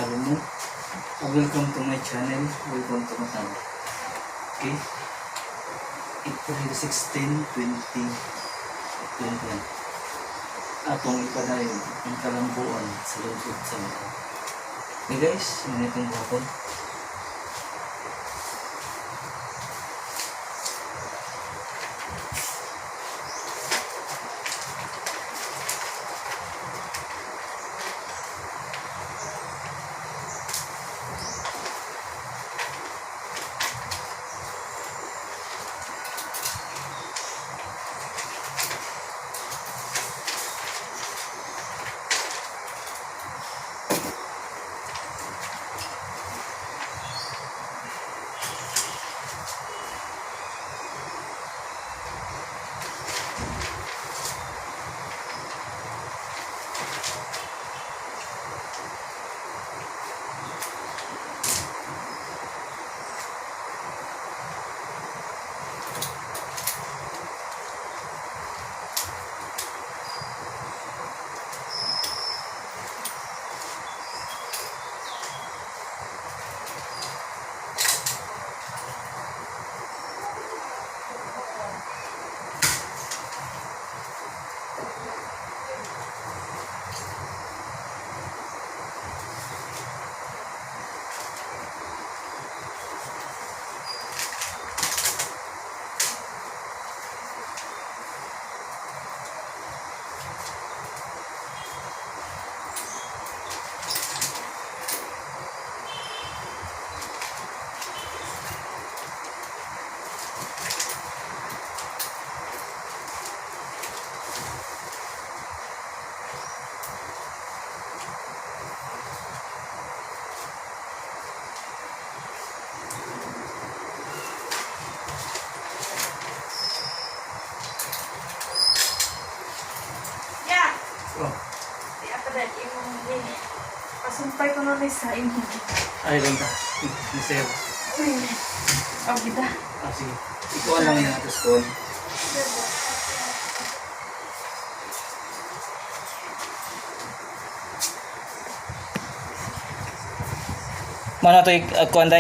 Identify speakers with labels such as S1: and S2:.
S1: Salomon. Welcome to my channel. Welcome to my channel. Okay? April 16, 2021. Atong ipadayon ang kalambuan sa lungsod sa Macau. Okay guys, mao itong buhaton.
S2: Yeah.
S1: Oh,
S2: Di apa dahil imong eh, pasumpay ko nun sa imong.
S1: Ay lang ta. Ni sir.
S2: Uy. Oh, kita.
S1: Ah, sige. Ikaw lang yung atos ko. Mano to kuan.